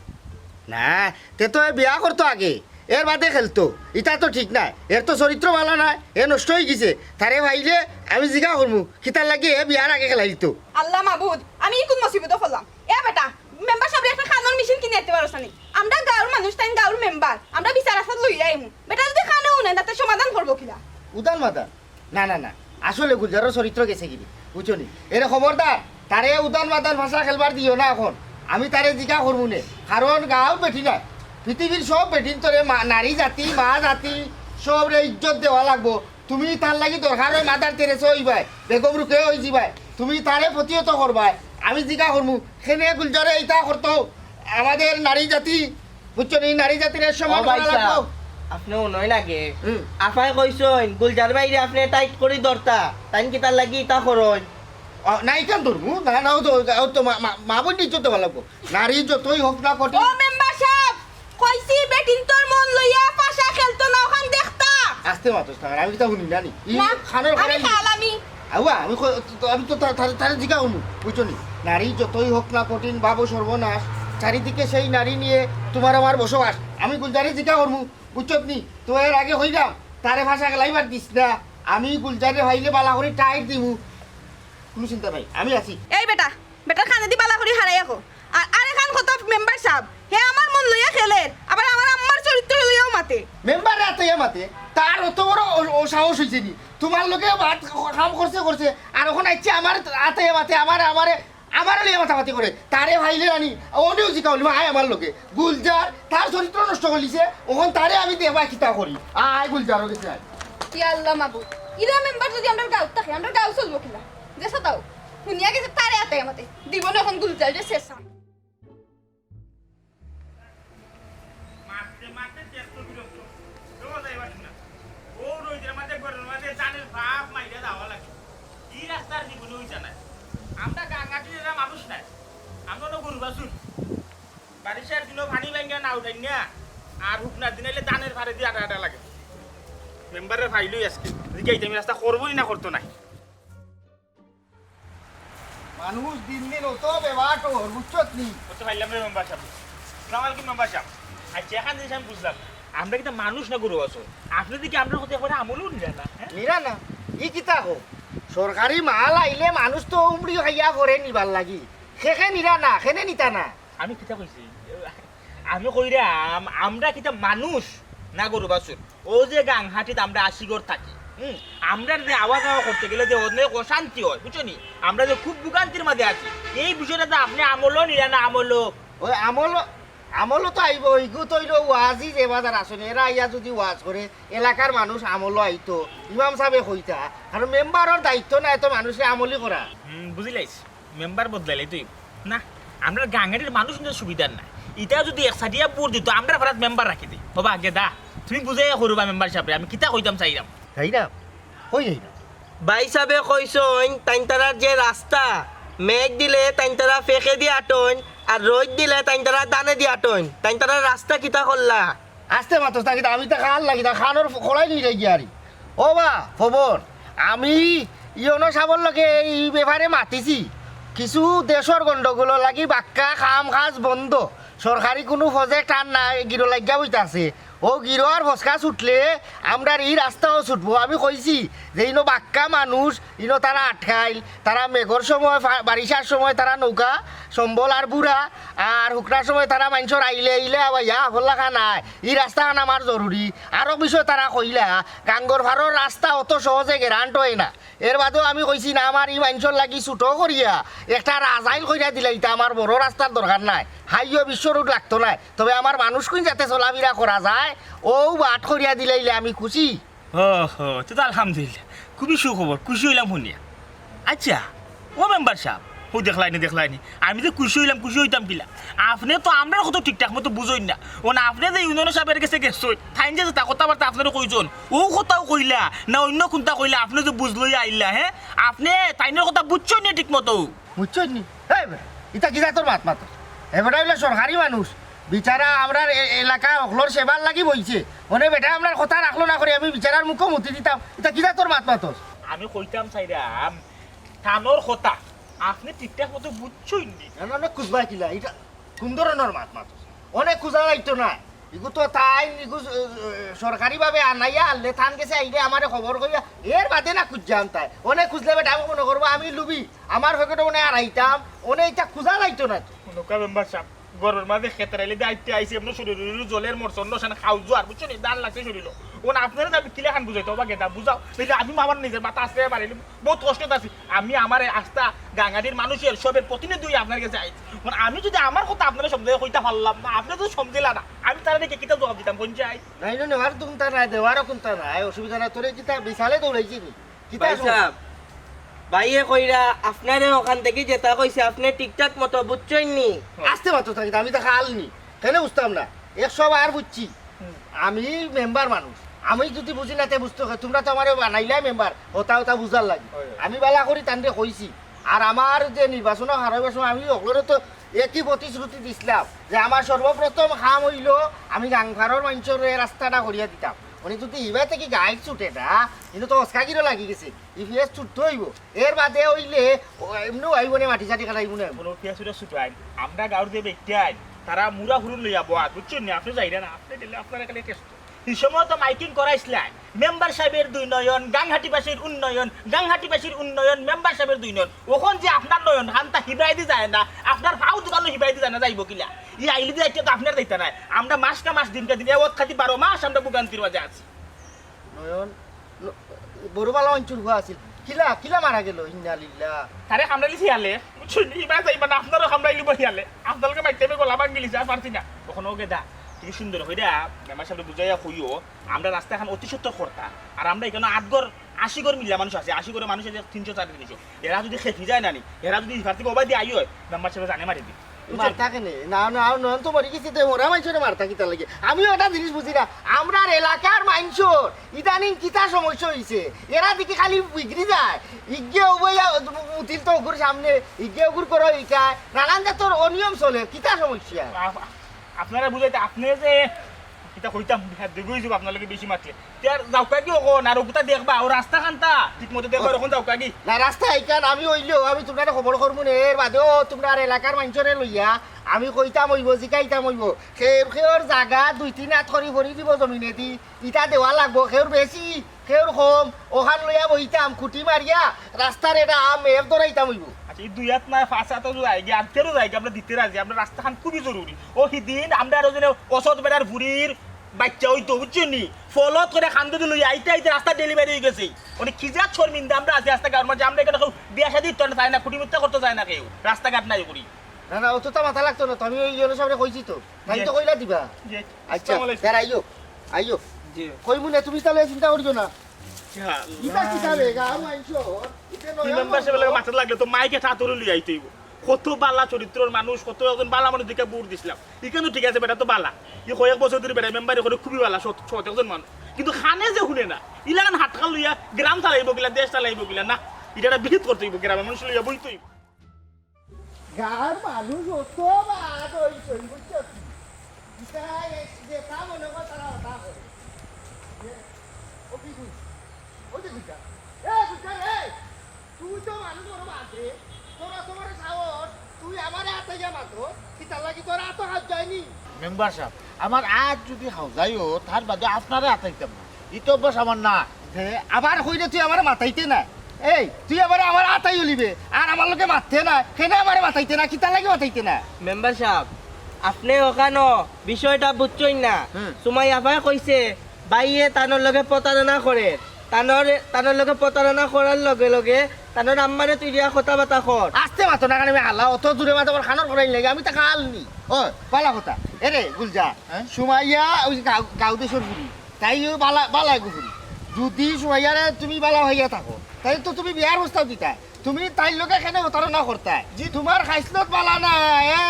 না, তে তো এ বিয়া করতো আগে, এর বাদে খেলতো। ইতা তো ঠিক নায়, এর তো চরিত্র বালা নায়, এ নষ্ট অইগেছে। তারে পাইলে আমি জিকা করমু, কিতার লাগি এ বিয়ার আগে খেলাই দিতো। আল্লাহ মাবুদ, আমি ই কুন মুসিবতো পড়লাম? এ বেটা, মেম্বার সাবরে একটা কানর মেশিন কিনি আনতে পারোস না নি? আমরা গাঁওর মানুষ, তাইন গাঁওর মেম্বার, আমরা বিচার আচার লইয়া আইমু। বেটা যদি কানো হুনে না, তে সমাধান করবো কিলা? উদান মাদান। না, না, না, আসলে গুলজারর চরিত্র গেছেগি, বুঝছো নি? এরে খবরদার, তারে উদান মাদান ভাষা খেলবার দিও না অখন। আমি তারে জিকা করমু নে, কারণ গাঁওর বেটি নায়। পৃথিবীর সব বেটিন্তরে মা-, নারী জাতি, মা জাতি, সবরে ইজ্জত দেওয়া লাগবো। তুমি তার লাগি দরকার অয় মাদার তেরেসা অইবায়, বেগম রোকেয়া অইযিবায়। তুমি তারে প্রতিহত করবায়, আমি জিকা করমু। কেনে গুলজারে ইতা করতো? আমাদের নারী জাতি, বুঝছো নি? নারী জাতির এর সম্মান ও ভাই করা লাগবো। সাহেব, আপনে হুনইন আগে। হুম। আফায় কইছইন, গুলজার ভাইরে আপনে টাইট করি ধরতা, তাইন কিতার লাগি ইতা করইন? অ, না, ইখান ধরমু। না, না, ও তো, ও তো মা, মা, মা বোন ইজ্জত দেওয়া লাগবো। নারী যতই হোক না কঠিন। ও মেম্বার সাহেব, কইছি বেটিন্তর মন লইয়া পাশা খেলতো না, অখান দেখতা। আস্তে মাতস না, আমি কিতা হুনি না নি? ই না, কানর আমি কানে নি? কাল আমি। আউয়া, আমি ক-, তো, আমি তো তা-, তারে, তারে জিকা করমু, বুঝছো নি? নারী যতই হোক না কঠিন, ভাবো সর্বনাশ, চারিদিকে সেই নারী নিয়ে তোমার আমার বসবাস। আমি গুলজারে জিকা করমু, বুঝছত নি? তো এর আগে কইলাম, তারে পাশা খেলাইবার দিস না। আমি গুলজারে পাইলে বালা করি টাইট দিমু। কুনু চিন্তা নাই, আমি আছি। এই বেটা, বেটার কানেদি বালা করি হারাইয়া কও। আর আরেকখান কথা মেম্বার সাব, হে আমার মন লইয়া খেলের, আবার আমার আম্মার চরিত্র লইয়াও মাতে। মেম্বাররে আতাইয়া মাতে, তার অত বড় অ-, অসাহস অইছে নি? তোমার লগে বাদ কাম করছে করছে, আর অখন আইছে আমার আতাইয়া মাতে, আমার, আমারে, আমারে লইয়া মাতামাতি করে। তারে পাইলে আনি, অনেও জিকা অইলি, আয় আমার লগে। গুলজার, তার চরিত্র নষ্ট করিলিছে, অখন তারে আমি দেখবায় কিতা করি। আয় গুলজারর গেছে আয়। ইয়া আল্লাহ মাবুদ, ইলা মেম্বার যদি আমরার গাঁওত থাকে, আমরার গাঁও চলবো কিলা? যে সাতাও, হুনিয়া গেছে তারে আতাইয়া মাতে, দিবো না অখন গুলজাররে শেষ। মারতে মারতে তেল তো বিরক্ত। কেউ যাইবার না। ও রইদের মাঝে, ঘরের মাঝে জানের ভাপ মাইরা যাওয়া লাগে। ই রাস্তার জীবনে হইছে না। আমরা গাঙ্গাটির এরা মানুষ নাই। আমরা হলো গরু বাছুর। বারিশার দিনও পানি ভাঙ্গা না উঠাই না। আর হুকনার দিন আইলে ধানের ফাড়ে দিয়ে আটা আটা লাগে। মেম্বাররে পাইলই আজকে। জিগাইতে আমি রাস্তা করবো নি না করতো নাই। মানুষ দিন দিন অত বেবাটো, বুঝছত নি? অত পাইলাম রে মেম্বার সাব। আসসালামু আলাইকুম মেম্বার সাব। আচ্ছা, এখান জিনিস আমি বুঝলাম না। আমরা কিতা মানুষ না গরু বাছুর? আপনে দেখি আমরার কথা একবারে আমলও নিরা না, হ্যাঁ? নিরা না? ই কিতা কও? সরকারি মাল আইলে মানুষ তো উমড়ি খাইয়া পড়ে নিবার লাগি। খে খে নিরা না, কেনে নিতা না? আমি কিতা কইছি? আমি কইরাম, আমরা কিতা মানুষ না গরু বাছুর? অউ যে গাংহাটিত আমরা আশি ঘর থাকি, হুম, আমরার যে আওয়া যাওয়া করতে গেলে যে অনেক অশান্তি হয়, বুঝছো নি? আমরা যে খুব ভোগান্তির মাঝে আছি, এই বিষয়টা তো আপনে আমলও নিরা না, আমলও। ওই আমলও, আমলও তো আইবো, ইগু তো অইলো ওয়াজি যে বাজার আসনে, এরা আইয়া যদি ওয়াজ করে, এলাকার মানুষ আমলও আইতো, ইমাম সাবে কইতা, কারণ মেম্বারর দায়িত্ব না এত মানুষরে আমলি করা। হুম, বুঝিলাইছি। মেম্বার বদলাইলে তুই না, আমরার গাঙ্গাটির মানুষ কিন্তু সুবিধার না। ইটা যদি এক সাটিয়া ভোট দিত, আমরার ফাড়াত মেম্বার রাখি দি। ওবা গেদা, তুমি বুঝাইয়া করবা মেম্বার সাবরে, আমি কিতা কইতাম চাইরাম। চাইরাম? কই যাইরাম? ভাই সাবে কইছইন, তাইন তারার যে রাস্তা, মেঘ দিলে তাইন তারা ফেকে দি আটইন, আর রইদ দিলে তাইন তারা ধানে দি আটইন। তাইন তারার রাস্তা কিতা করলা? আস্তে মাতস না কিতা, আমি তো খান লাগি না, খানোর খড়াই নিয়ে যাই গিয়া আরি। ও বা, খবর, আমি ইয়নো সাবর লগে এই ব্যাপারে মাতিছি। কিছু দেশর গন্ডগোল লাগি বাক্কা কাম কাজ বন্ধ, সরকারি কুনু project আর নাই, গিরো লাগিয়া বইতাছে। ও গিরো আর ফসকা ছুটলে আমরার ই রাস্তাও ছুটবো। আমি কইছি যে ইনো বাক্কা মানুষ, ইনো তারা আটকাইল, তারা মেঘর সময়, ফা-, বারিশার সময় তারা নৌকা, সম্বল আর বুড়া, আর হুকনার সময় তারা মাইনষর আইলে, আইলে আবার ইয়া হল্লা খা নাই। ই রাস্তাখান আমার জরুরি। আরো বিষয় তারা কইলা, গাঙ্গর ফারর রাস্তা অত সহজে গ্যারান্ট হয় না। এর বাদেও আমি কইছি না, আমার ই মাইনষর লাগি ছুটো করিয়া একটা রাজাইল কইরা দিলাইতা, আমার বড় রাস্তার দরকার নাই, হাইও বিশ্ব রোড লাগতো নাই, তবে আমার মানুষকুইন যাতে চলাফিরা করা যায়, অউ বাট করিয়া দিলাইলে আমি খুশি। ও হো, তে তো আলহামদুলিল্লাহ, খুবই সুখবর, খুশি অইলাম হুনিয়া। আচ্ছা, ও মেম্বার সাব, ও দেখলায়নি, দেখলায়নি, আমি যে খুশি অইলাম, খুশি অইতাম কিলা? আপনে তো আমরার কথা ঠিকঠাক মতো বুঝইন না। ও না, আপনে যে ইউনিয়ন সাবর গেছে গেছইন, তাইন যে যেতা কথাবার্তা আপনারে কইছইন, অউ কথাউ কইলা, না অইন্য কুনতা কইলা, আপনে যে বুঝ লইয়া আইলা, হ্যাঁ? আপনে তাইনর কথা বুঝছইন নি ঠিক মতো? বুঝছইন নি? এই বেটা, ইতা কিতা তোর মাত মাতর? এ বেটা অইলো সরকারি মানুষ, বিচারা আমরার এ-, এলাকা অকলর সেবার লাগি বইছে। অনে বেটা আমরার কথা রাখলো না করি আমি বিচারার মুখো মুতি দিতাম, ইতা কিতা তোর মাত মাতর? আমি কইতাম চাইরাম, তানর কথা আপনে ঠিকঠাক মতো বুঝছইন নি? না, না, না, খুজবা কিলা? ইটা কুন ধরনর মাত মাতর? অনে খুজা যাইতো না। ইগু তো তাইন, ইগু, এ, এ, সরকারিভাবে আনাইয়া আনলে, তান গেছে আইলে আমারে খবর কইয়া, এর বাদে না খুজা আনতায়। অনে খুজলে বেটা আমি মনো করবো আমি লুবি, আমার পকেটো অনে আড়াইতাম, অনে ইটা খুজা যাইতো না তো। নৌকা মেম্বার সাব, ঘরর মাঝে খেতরাইলে দায়িত্বে আইছি, এমন শরীর উরু জ্বলের মরচন্ড সেন খাও জোয়ার, বুঝছো নি? দান লাগছে শরীরও। অন আপনারে যে আমি কিলাখান বুঝাইতাম, ওবা গেদা বুঝাও, নাইলে আমি আমার নিজের মাথা আছড়াইয়া বাড়াইলে বহুত কষ্টত আছি। আমি আমার এই আস্তা গাঙ্গাটির মানুষের সবের প্রতিনিধি অইয়া আপনার গেছে আইছি। মানে আমি যদি আমার কথা আপনারে সব জাগায় কইতা পারলাম না, আপনে তো সমঝিলা না, আমি তারে দেখি কিতা জবাব দিতাম, কোন চাই? নাই, না, নেওয়ার কুনতা নাই, দেওয়ারও কুনতা নাই, অসুবিধা নাই। তোরে কিতা বিশালে দৌড়াইছি নি? কিতা ভাই সাব, ভাইয়ে কইরা আপনারে ওখান থাকি যেতা কইছে, আপনে ঠিকঠাক মতো বুঝছইন নি? আস্তে মাতো থাকি, আমি তো খাল নি, কেনে বুঝতাম না? একশো বার বুঝছি। আমি মেম্বার মানুষ, আমি যদি বুঝি না, তে বুঝতো কে? তোমরা তো আমারে বানাইলাই মেম্বার, হতা হতা বুঝার লাগি। আমি বালা করি তানরে কইছি। আর আমার যে নির্বাচন হারাইবার সময় আমি অকলরে তো একই প্রতিশ্রুতি দিছিলাম যে আমার সর্বপ্রথম কাম অইলো আমি গাংফারর মানষরে রাস্তাটা করিয়া দিতাম। মানে যদি ইবা থাকি গাইড ছুটে না, কিন্তু তো অস্কাগিরও লাগি গেছে, ইপিএস ছুটতে অইবো। এর বাদে অইলে ও এমনেও আইবো নে, মাটি চাটি খাটাইবো না। কোনো পিয়া ছুটা ছুটো আইন, আমরা গাঁওর যে ব্যক্তি আইন, তারা মুরা হুরুন লইয়া বয়া, বুঝছইন নি? আপনে যাইরা না, আপনে গেলে আপনারা খালি টেস্ট। এই সময় তো মাইকিং করাইছিলেন, মেম্বার সাহেবের দুই নয়ন, গাংহাটিবাসীর উন্নয়ন, গাংহাটিবাসীর উন্নয়ন, মেম্বার সাহেবের দুই নয়ন। ওখান যে আপনার নয়ন, হান্তা হিবাইদি যায় না, আপনার ফাউ দোকানও হিবাইদি যায় না, যাইবো কিলা? ই আইলি দিয়ে তো আপনার যাইতা নাই। আমরা মাস না মাস, দিনকে দিন, এ ওত খাতি বারো মাস আমরা ভোগান্তির মাঝে আছি। নয়ন, ন-, বড় বালা অঞ্চল হওয়া আছিল। কিলা, কিলা মারা গেল? ইন্না লিল্লাহ। তারে কামড়াইলি শিয়ালে, বুঝছইন নি? ইবার যাইবা না, আপনারও কামড়াইলি বহিয়ালে। আপনার লগে মাইতে আমি গলা ভাঙিলি, যা পারছি না। কখনো ওকে দা, তুমি সুন্দর হইরা, মেম্বার সাহেব বুঝাইয়া কইও, আমরা রাস্তা এখন অতি সত্তর করতা। আর আমরা এখানে আট ঘর, আশি ঘর মিল্লা মানুষ আছে, আশি ঘরের মানুষ আছে তিনশো, সাড়ে তিনশো। এরা যদি খেপি যায় না নি, এরা যদি ইফার থেকে ওবাদি আই হয়, মেম্বার সাহেব জানে মারি দিই। মারতা কেনে? না, না, নয়ন তো মরি গেছে, তে মরা মানষরে মারতা কিতা লাগে? আমিও এটা জিনিস বুঝি না। আমরার এলাকার মানষর ইদানিং কিতা সমস্যা হইছে? এরা দেখি খালি বিগড়ি যায়। ইগে উবইয়া উতিল তো ওগুর সামনে, ইগে ওগুর করো ইকায়। নানান জাতর অনিয়ম চলে, কিতা সমস্যা? আপ-, আপনারা বুঝাইতে, আপনি যে কিতা কইতাম, বিহার দীর্ঘ হইছে, আপনার লগে বেশি মাতলে। তে আর যাউক্কা গি অখন, আর ওগুতা দেখবা, ও রাস্তা খান্তা, ঠিক মতো দেখবা, ও। অখন যাউক্কা গি। না, রাস্তা এইখান আমি অইলেও, আমি তোমরারে খবর করমু নে, এর বাদেও তোমরা আর এলাকার মানষরে লইয়া, আমি কইতাম অইবো, জিকাইতাম অইবো। খেউর খেউর জাগা দুই তিন হাত করি ভরি দিব জমিনেদি, ইটা দেওয়া লাগবো, খেউর বেশি, খেউর কম, ওখান লইয়া বইতাম, খুঁটি মারিয়া, রাস্তার এটা মেপ ধরাইতাম অইবো। আচ্ছা, এই দুই হাত না, পাঁচ হাতও যদি আইগে, আর তেরো যাইগে, আমরা দিতে রাজি, আমরা রাস্তাখান খুবই জরুরি। ও হিদিন আমরা আরো যেন অসৎ বেড়ার ভুড়ির বাচ্চা হইতো, বুঝছো নি? ফলত করে খান্দে দিল, আইতে আইতে রাস্তা ডেলিভারি হয়ে গেছে। মানে কি যা শর্মিন্দা আমরা আছি আস্তা গাঁওর মাঝে, আমরা এখানে কেউ বিয়া শাদি করতে চায় না, খুঁটি মিথ্যা করতে চায় না কেউ, রাস্তাঘাট নাই করি। না, না, অতটা মাথা লাগতো না, তো আমি ওই জনের সামনে কইছি তো, তাই তো জি। কইলা দিবা। জি। আচ্ছা, আসসালামু আলাইকুম। স্যার, আইও, আইও। জি। কইমু না, তুমি তাহলে চিন্তা করিও না। ইটা কিতা রে, গাঁওর মানষর, ইটা নয়া মেম্বার সাহেব মানুষ। মাথাত লাগলে তো মাইকে ঠাতুরি লই আইতে হইব। কত বালা চরিত্রর মানুষ, কত একজন বালা মানুষ দেখে ভোট দিছিলাম। ইখান তো ঠিক আছে, বেটা তো বালা। ই কয়েক বছর ধরে বেটা মেম্বারি করে খুবই বালা, সৎ, সৎ একজন মানুষ। কিন্তু কানে যে হুনে না, ইলাখান হাটকাল লইয়া গ্রাম চালাইব কিলা, দেশ চালাইব কিলা, না, ইটা একটা বিহিত করতে হইব, গ্রামের মানুষ লইয়া বইতে হইব। গাঁওর মানুষ অত বাদ হইছে, বুঝছো কি? ইটা এ-, যেটা মনে কর তারা ওটা করে। এ, ও কি কইছে? ও যে কইছে, এ কইছে, এ, তুই তো মানুষ বড় বাদ রে, তোরা তোমার সাহস, তুই আমারে আতাইয়া মাতো, কিতার লাগি তোর আতো হাত যায়নি? মেম্বার সাহেব, আমার আত যদি হাও যাইও, তার বাদে আপনারে আতাইতাম না। ই তো অভ্যাস আমার না। যে আবার কইলে তুই আমারে মাতাইতে না। এই, তুই আমারে আমার আতাই উলিবে, আর আমার লগে মাততে না, কেনে আমারে মাতাইতে না, কিতার লাগি মাতাইতে না? মেম্বার সাহেব, আপনি ওখানো বিষয়টা বুঝছইন না। হুম। সুমাইয়া আফায় কইছে, ভাইয়ে তানোর লগে প্রতারণা করে, তানোর, তানোর লগে প্রতারণা করার লগে লগে তানোর আম্মারে তুই দিয়া কথাবার্তা কর। আস্তে মাতো না, কারণ আমি হালা, অত জোরে মাতো আমার কানর করাই লাগে, আমি তো কাল নি। ও, ভালা কথা। এরে, গুলজা, হ্যাঁ? সুমাইয়া, ওই যে গাউ-, গাউদেশর বুড়ি, তাই ওই বালা, বালা এগু বুড়ি। যদি সুমাইয়ারে তুমি বালা হইয়া থাকো, তাই তো তুমি বিয়ার প্রস্তাব দিতায়। তুমি তাইর লগে কেনে প্রতারণা করতায়? জি। তোমার খাইছলত বালা না, এ?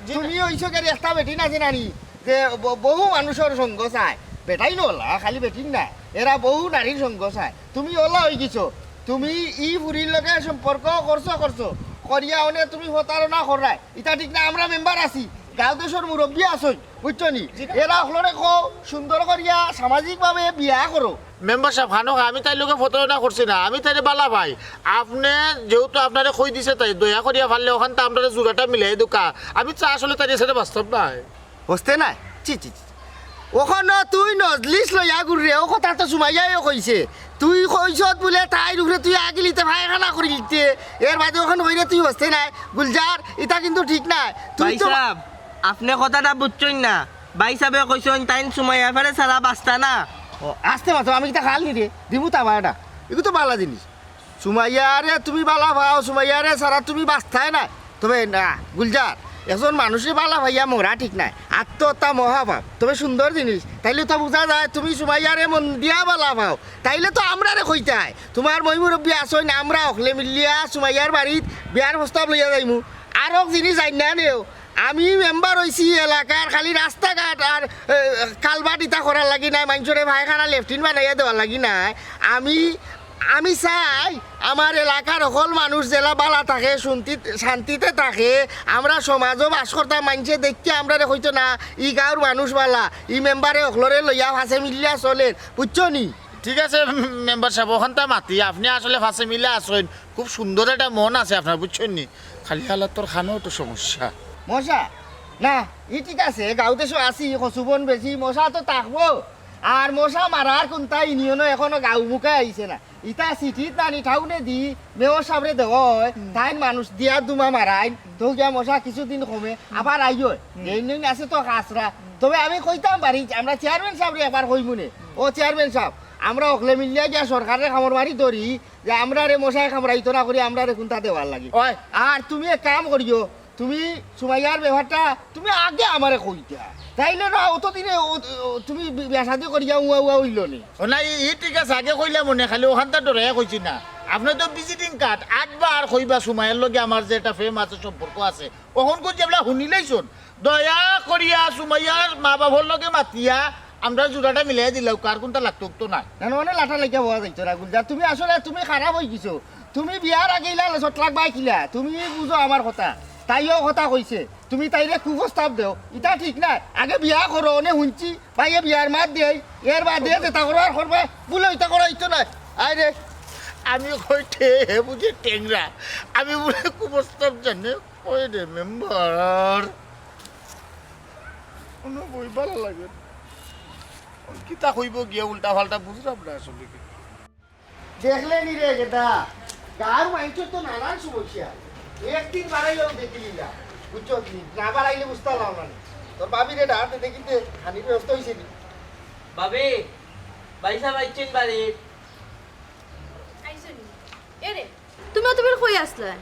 জি। তুমি অইছো গেরি একটা বেটি না যে নানি, যে ব-, বহু মানুষর সঙ্গ চায়। বেটাইন অলা, খালি বেটিন না। এরা বহু নারীর সঙ্গ চায়। তুমি অলা অই গেছো। তুমি ই ফুরির লগে সম্পর্ক করছো, করছো। করিয়া অনে তুমি প্রতারণা কররায়। ইটা ঠিক না, আমরা মেম্বার আছি। গাউদেশর মুরব্বি আছইন, বুঝছো নি? জি। এরা অকলরে কও, সুন্দর করিয়া সামাজিকভাবে বিয়া করো। মেম্বার সাহেব, খানো খা, আমি তাইর লগে প্রতারণা করছি না, আমি তাইরে বালা পাই। আপনে যেহেতু আপনারে কই দিছে তাই, দয়া করিয়া পারলে ওখান তো আপনারে জুড়াটা মিলাই দুকা। আমি তো আসলে তাইর সাথে বাস্তব নাই। হস্তে নাই? চি, চি, চি। ওখানো তুই নজলিস লইয়া ঘুররে, ও কথা তো সুমাইয়াও কইছে। তুই কইছত বুলে তাইর উপরে তুই আগিলিতে পায়খানা করিলিতে, এর বাদে ওখান কইরে তুই হস্তে নাই। গুলজার, ইটা কিন্তু ঠিক নাই। তুই ভাই তো সাহেব, আপনে কথাটা বুঝছইন না। ভাই সাহেবে কইছইন তাইন সুমাইয়া আফারে ছাড়া বাঁচতা না। ও, আস্তে মাতো, আমি কিতা খাল নি রে? দিমু তা বায়টা। এগু তো বালা জিনিস। সুমাইয়ারে তুমি বালা পাও, সুমাইয়ারে ছাড়া তুমি বাঁচতায় না। তবে না, গুলজার, একজন মানুষরে বালা পাইয়া মরা ঠিক নায়, আত্মহত্যা মহাপাপ। তবে সুন্দর জিনিস, তাইলে তো বুঝা যায় তুমি সুমাইয়ারে মন দিয়া বালা পাও। তাইলে তো আমরারে কইতায়, তুমার ময়-মুরব্বি আছইন, আমরা অকলে মিলিয়া সুমাইয়ার বাড়িত বিয়ার প্রস্তাব লইয়া যাইমু। আরক জিনিস জাইন্না নেও, আমি মেম্বার অইছি এলাকার খালি রাস্তাঘাট আর, এ, কালভার্ট ইতা করার লাগি নায়, মাইনষরে পায়খানা লেট্রিন বানাইয়া দেওয়ার লাগি নায়। আমি, আমি চাই আমার এলাকার হকল মানুষ যেলা বালা থাকে, শান্তি-, শান্তিতে থাকে, আমরা সমাজও বাস করতাম, মাইনষে দেখিয়া আমরারে কইতো না, "ই গাঁওর মানুষ বালা, ই মেম্বারে হকলরে লইয়া পাশে মিলিয়া চলের", বুঝছো নি? ঠিক আছে, মেম্বার সাব, অখানতা মাতি, আপনে আসলে পাশে মিলিয়া আছইন, খুব সুন্দর একটা মন আছে আপনার, বুঝছইন নি? খালি হালাত তোর খানো একটু সমস্যা। মশা? না, ই ঠিক আছে, গাঁও দেশো আছি, কচুবন বেশি, মশা তো থাকবো। আর মশা মারার কুন্তা ইউনিয়নো এখনো গাঁও মুখে আইছে না। ইতা সিটিত নানি টাউনে দি মেয়র সাবরে দেওয়া অয়, তাইন মানুষ দিয়া দুমা মারাইন, তো গিয়া মশা কিছুদিন কমে, আবার আইও। নেইন নেইন আছে তো কাছরা। তবে আমি কইতাম পারি, আমরা চেয়ারম্যান সাবরে একবার কইমু নে। ও চেয়ারম্যান সাব, আমরা অকলে মিলিয়া গিয়া সরকাররে কামড় মারি ধরি যে আমরারে মশায় কামড়াইতো না করি আমরারে কুন্তা দেওয়ার লাগি। ওই। আর তুমি এক কাম করিও, তুমি সুমাইয়ার ব্যাপারটা তুমি আগে আমারে কইতা। তাইলে না অতদিনে ও, ও, তুমি বি-, বিয়া শাদি করিয়া উয়া উয়া অইলো নি। ও না, ই, ই ঠিক আছে, আগে কইলাম মনে, খালি অখানতা ডরাইয়া কইছি না। আপনে তো ভিজিটিং কার্ড, আটবার কইবা সুমাইয়ার লগে আমার যে একটা প্রেম আছে, সম্পর্ক আছে। অখন কই যেবলা হুনিলাইছইন, দয়া করিয়া সুমাইয়ার মা-বাফর লগে মাতিয়া আমরা জুড়াটা মিলাই দিলাও, কার কুন্তা লাগতো তো নাই। না, না, অনে লাটা লাগিয়া বওয়া যাইতো না, গুলজার। তুমি আসলে, তুমি খারাপ অইগেছো। তুমি বিয়ার আগে ইলা লসট লাগবায় কিলা? তুমি বুঝো আমার কথা। তাইও কথা কইছে, তুমি তাইরে কুপ্রস্তাব দেও, ইতা ঠিক নায়। আগে বিয়া করো, অনে হুনছি, ভাইয়ে বিয়ার মাত দেই, এর বাদে যেতা করো আর করবায়, বুলে ইতা করা অইতো নায়। আয় রে, আমি কই ঠে, হে বুঝে টেংরা, আমি বুলে কুপ্রস্তাব জানে, ওই রে মেম্বার। কোনো বই ভালা লাগে না। কিতা কইবো গিয়া উল্টা পাল্টা বুঝলাম না আসলে কি। দেখলে নি রে গেদা, গাঁওর মাইনষর তো নানান সমস্যা। একদিন বাড়াইলেও দেখিলি না, বুঝছো কি? না বাড়াইলে বুঝতাম না। তোর ভাবিরে ডাক দে দেখিতে, খানির ব্যবস্থা অইছে নি? ভাবি, ভাইসাব আইছইন বাড়িত। আইছইন নি? এরে, তুমি অতবেলা কই আছলায়?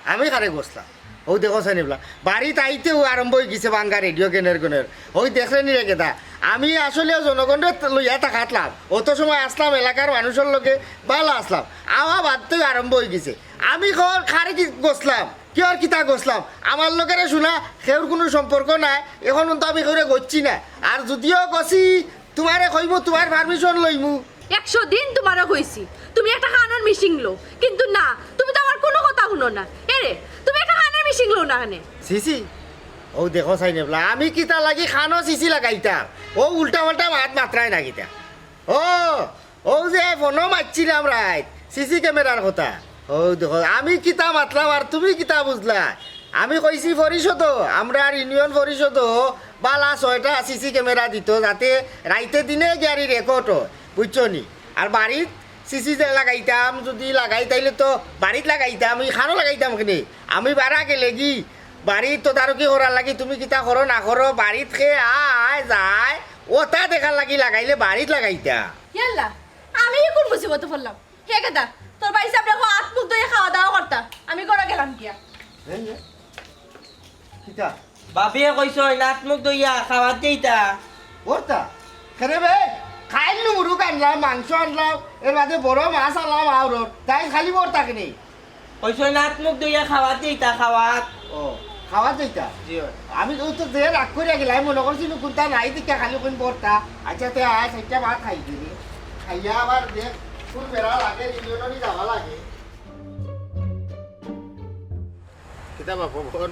আমি কারে গছলাম? অউ দেখো চাইন এবলা। বাড়িত আইতেউ আরম্ভ অইগেছে ভাঙ্গা রেডিও গেনের গেনের। অউ দেখলে নি রে গেদা, আমি আসলেও জনগণরে লইয়া থাকতাম। অত সময় আছলাম এলাকার মানুষর লগে, ভালা আছলাম। আওয়া বাদতেউ আরম্ভ অইগেছে। আমি কর কারে কি গছলাম? কিওর কিতা গছলাম? আমার লগেরে হুনা, কেউর কুনু সম্পর্ক নাই। অখন তো আমি কেউরে গছছি না। আর যুদিও গছি, তুমারে কইমু, তুমার permission লইমু। একশো দিন তুমারে কইছি, তুমি একটা কানর মিশিং লও, কিন্তু না, তুমি তো আমার কুনু কথা হুনো না। এরে, তুমি একটা কানর মিশিং লও না কেনে? সিসি, অউ দেখো চাইন এবলা, আমি কিতা লাগি কানো সিসি লাগাইতাম? অউ উল্টা পাল্টা মাত মাতরায় না কিতা? ও, অউ যে ফোনো মাতছিলাম রাইত, সিসি ক্যামেরার কথা। অউ দেখো, আমি কিতা মাতলাম আর তুমি কিতা বুঝলায়? আমি কইছি পরিষদো, আমরার ইউনিয়ন পরিষদো ভালা ছয়টা সিসি ক্যামেরা দিতো, যাতে রাইতে দিনে গাড়ি record অয়, বুঝছো নি? আর বাড়িত সিসি যে লাগাইতাম, যুদি লাগাই তাইলে তো বাড়িত লাগাইতাম, ই কানো লাগাইতাম কেনে? আমি বারা গেলেগি বাড়িত তদারকি করার লাগি, তুমি কিতা করো না করো, বাড়িত কে আয় যায়, অতা দেখার লাগি লাগাইলে বাড়িত লাগাইতাম। ইয়াল্লা, আমি ই কুন মুসিবতো পড়লাম? হে গেদা, তোর ভাইসাবরে কও আত মুখ ধইয়া খাওয়া দাওয়া করতা। আমি ঘরো গেলাম গিয়া। এই যে, কিতা? ভাবিয়ে কইছইন আত মুখ ধইয়া খাওয়াত যাইতা। করতা? কেনে বে? কাইল নু মুরুগ আনলাম, মাংস আনলাম, এর বাদে বড় মাছ আনলাম আওরর। তাই খালি করতা কেনে? কইছইন আত মুখ ধইয়া খাওয়াত যাইতা, খাওয়াত। ও, খাওয়াত যাইতা? জি অয়। আমি তো, তো যে রাগ করিয়া গেলাম, মনো করছি নু কুন্তা নাই দেখিয়া খালি কইন করতা। আচ্ছা, তে আয়, চাইরটা ভাত খাই দিবি। খাইয়া আবার দেখ, কুন বেড়া লাগে, রিলিয়নরি যাওয়া লাগে। কিতা বা পবন,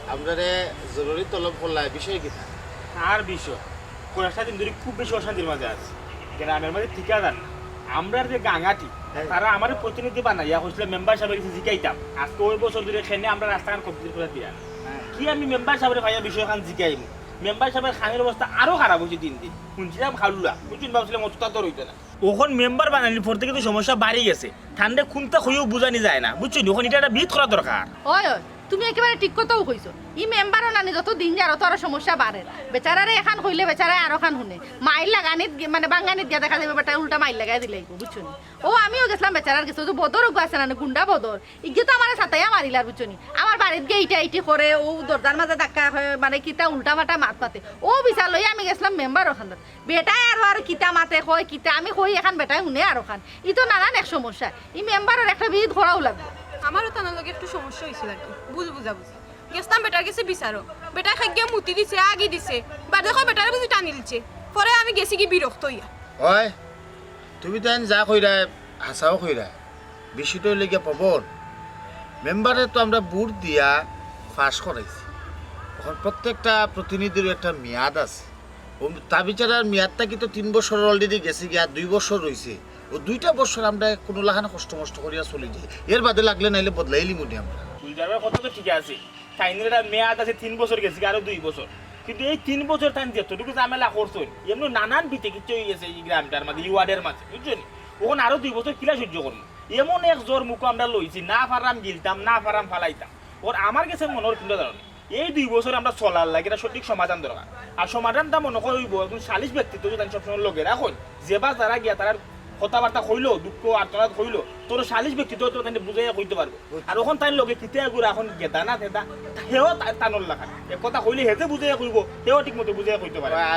আমরারে জরুরি তলব করলায়, বিষয় কিতা? আর বিষয়, কয়েকটা দিন ধরি খুব বেশি অশান্তির মাঝে আছি। গ্রামের মাঝে ঠিকাদার না, আমরার যে গাঙাটি, হ্যাঁ। তারা আমারে প্রতিনিধি বানাইয়া কইছলা মেম্বার সাবর গেছে জিকাইতাম। আজকে অউ বছর ধরি কেনে আমরা রাস্তাঘাট complete করিয়া দিরা না। হ্যাঁ। কি আমি মেম্বার সাবরে পাইয়া বিষয়খান জিকাইমু? মেম্বার সাবর কানর অবস্থা আরো খারাপ অইছে দিন দিন। হুনছিলাম খালুলা, হুনছইন ভাবছিলাম অত তাড়াতাড়ি অইতো না। অখন মেম্বার বানানির পর থাকি তো সমস্যা বাড়ি গেছে। তানরে কুন্তা কইয়াউ বুঝানি যায় না, বুঝছো নি? অখন ইটা একটা বিহিত করা দরকার। অয়, অয়, তুমি একেবারে ঠিক কথাউ কইছো। ই মেম্বারও নানি যত দিন যার অত আরো সমস্যা বাড়ের। বেচারারে এখান কইলে বেচারায় আরোখান হুনে। মাইর লাগানিত গি-, মানে বাঙ্গানিত গিয়া দেখা যাইবো বেটায় উল্টা মাইর লাগাই দিলাইবো, বুঝছো নি? অউ আমিও গেছলাম বেচারার গেছে, অউ যে বদর অগু আছে না, গুন্ডা বদর। ইগিয়ে তো আমারে সাতাইয়া মারিলার, বুঝছো নি? আমার বাড়িত গিয়া ইটা ইটি করে, অউ দরজার মাঝে ধাক্কা খায়, মানে কিতা উল্টা পাল্টা মাত মাতে। অউ বিচার লইয়া আমি গেছলাম মেম্বার অখানর। বেটায় আরো আর কিতা মাতে কয় কিতা, আমি কই এখান বেটায় হুনে আরোখান। ই তো নানান এক সমস্যা। ই মেম্বারর একটা বিহিত করাউ লাগবো। আমারও তানর লগে একটু সমস্যা অইছিল আর কি, ভুল বুঝাবুঝি। গেছলাম বেটার গেছে বিচারো, বেটায় খাইগিয়া মুতি দিছে, আগি দিছে, বাদে কয় বেটারে বুঝি টানিলছে। পরে আমি গেছিগি বিরক্ত অইয়া। অয়, তুমি তাইন যা কইরায়, হাছাউ কইরায়। বিষয়টা অইলো গিয়া পবন, মেম্বারে তো আমরা ভোট দিয়া পাশ করাইছি। অখন প্রত্যেকটা প্রতিনিধিরও একটা মেয়াদ আছে। অউ তা বেচারার মেয়াদ থাকি তো তিন বছর already গেছেগি, আর দুই বছর রইছে। অউ দুইটা বছর আমরা কুনু লাখান কষ্ট মষ্ট করিয়া চলি যাই, এর বাদে লাগলে নাইলে বদলাইলিমু নে আমরা। গুলজার ভাইর কথা তো ঠিক আছে, তাইনর একটা মেয়াদ আছে তিন বছর গেছেগি, আরো দুই বছর। কিন্তু এই তিন বছর তাইন যেতটুকু ঝামেলা করছইন, এমনে নানান বিতে কিচ্ছু অইগেছে ই গ্রামটার মাঝে, ই ওয়ার্ডের মাঝে, বুঝছো নি? অখন আরো দুই বছর কিলা সহ্য করমু? এমন এক জ্বর মুখো আমরা লইছি, না পাররাম গিলতাম, না পাররাম ফালাইতাম। অখন আমার গেছে মনে অর কুনটা জানো নি? এই দুই বছর আমরা চলার লাগি একটা সঠিক সমাধান দরকার। আর সমাধানটা মনে কয় অইবো একজন সালিশ ব্যক্তিত্ব যদি আমি সবসময় লগে রাখইন, যেবা যারা গিয়া তারার কথাবার্তা কইলো, দুঃখ আর্তনাদ কইলো, তোর সালিশ ব্যক্তিত্ব তো তাইন বুঝাইয়া কইতে পারবো। আর অখন তাইন লগে কিতা এগুলা অখন গেদা না তেদা, হেও তা-, তানর লাখান। এক কথা কইলে হেতে বুঝাইয়া কইবো, হেও ঠিক মতো বুঝাইয়া কইতে পারে না। আ,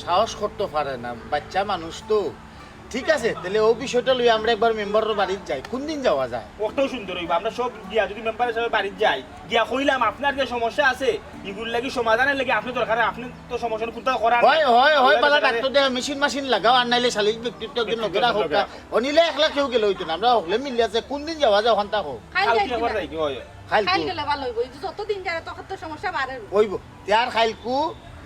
সাহস করতে পারে না, বাচ্চা মানুষ তো। ঠিক আছে, তাইলে অউ বিষয়টা লইয়া আমরা একবার মেম্বারর বাড়িত যাই। কুন দিন যাওয়া যায়? অটাউ সুন্দর অইবো। আমরা সব গিয়া যদি মেম্বার সাবর বাড়িত যাই, গিয়া কইলাম, "আপনার যে সমস্যা আছে, ইগুর লাগি সমাধানর লাগি আপনে দরকার, আপনে তো সমস্যা কুনতা করার অয়, নাই।" অয়, অয়, বালা ডাক্তার দেখা, মেশিন মাশিন লাগাও, আর নাইলে সালিশ ব্যক্তিত্ব একজন লগে রাখো। অনিলে একলা কেউ গেলে অইতো না, আমরা হকলে মিলিয়া যাই। কুন দিন যাওয়া যায়, অখানতা কও। কাইল কালকে একবার যাইতাম। যাই, অয়, অয়। কাইল কাইল গেলে ভালা অইবো, এই যে যত দিন যায় তত তো সমস্যা বাড়ের। অইবো। তে আর কাইলকু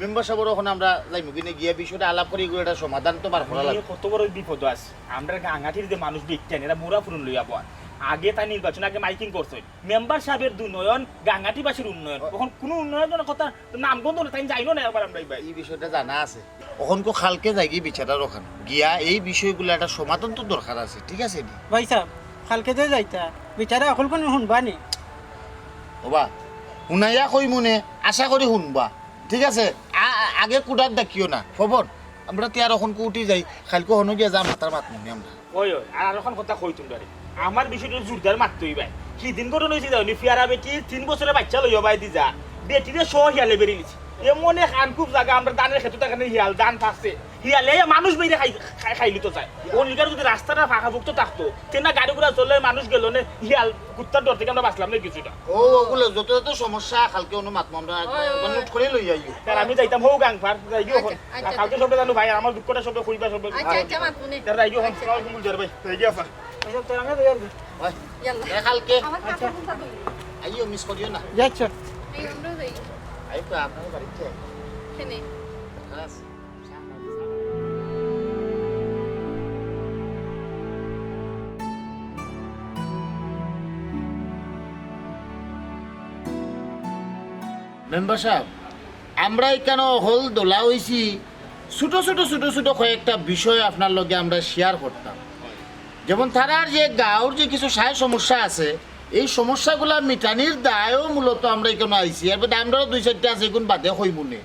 মেম্বার সাবর অখন আমরা যাইমু কিনে গিয়া বিষয়টা আলাপ করি, ইগুর একটা সমাধান তো বার করা লাগবো। কত বড় বিপদ আছে। আমরা গাঙ্গাটির যে মানুষ বিজ্ঞান, এরা মোরা ফুরন লইয়া বয়। আগে তাই নির্বাচন, আগে মাইকিং করছে। মেম্বার সাবর দুর্নয়ন, গাঙ্গাটিবাসীর উন্নয়ন। অখন কুনু উন্নয়নর কথা নাম গন্ধ না, তাই যাইনো না একবার আমরা ভাই। ই বিষয়টা জানা আছে। অখনকু কালকে যাইগি বেচারার অখান। গিয়া এই বিষয়গুলা একটা সমাধান তো দরকার আছে, ঠিক আছে নি? ভাইসাব, কালকে যে যাইতা, বেচারা অকল কুনু হুনবা নি? ওবা, হুনাইয়া কইমু নে, আশা করি হুনবা। ঠিক আছে? আ-, আ-, আগে কুড়াত ডাকিও না। খবর? আমরা তে আর অখনকু উঠি যাই, কাইলকু হনো গিয়া যা মাতার মাতমু নে আমরা। অয়, অয়, আর, আর অখান কথা কই তুমরারে। আমার বিষয়টা জোরদার মাততে অইবায়। কি দিন ঘটনা অইছে জানো নি? ফিয়ারা বেটি তিন বছরর বাইচ্চা লইয়া বায়দি যা, বেটিরে সহ হিয়ালে বেড়ি নিছে। এমন এক আনকুপ জাগা, আমরা ধানর খেতো থাকি নি হিয়াল, ধান ফাকছে। হিয়ালে মানুষ বেড়ি খাই, খাই, খাইলিতো চায়। অউ লিগার যদি রাস্তাটা ফাঁকাফুক্ত থাকতো, তে না গাড়ি ঘোড়া চলে, মানুষ গেলো নে, হিয়াল কুত্তার ডর থাকি আমরা বাঁচলাম নে কিছুটা। ও, অগুলা যত যত সমস্যা, কাইলকু অনো মাতমু আমরা, একবার নোট করি লই আইও। আর আমি যাইতাম হউ গাং পার, যাইগি অখন। আচ্ছা, আচ্ছা। কাইলকু সবে জানো ভাই, আমার দুঃখটা সবে কইবা সবে। আচ্ছা, আচ্ছা, মাতমু নে। তারা আইও অখন, আচ্ছা। সালাম আলাইকুম গুলজার ভাই। যাইগি আফা। আচ্ছা, তারা আমি যাই আর কি। ভাই, ইয়াল্লা। এ, কাইলকু। আমার কাপড় কোনটা ধুইলি? আইও, মিস করিও না। যাচ্ছ। এই আমরা যাই। আইও তো, আপনার বাড়িত যাই। কেনে? খালাস। মেম্বার সাব, আমরা ইখানো হকল দলা অইছি, ছোট ছোট ছোট ছোট কয়েকটা বিষয় আপনার লগে আমরা শেয়ার করতাম। যেমন তারার যে গাঁওর যে কিছু সায় সমস্যা আছে, এই সমস্যাগুলা মিটানির দায়ও মূলত আমরা ইখানো আইছি। এর বাদে আমরারও দুই চাইরটা আছে, ইগুন বাদে কইমু নে।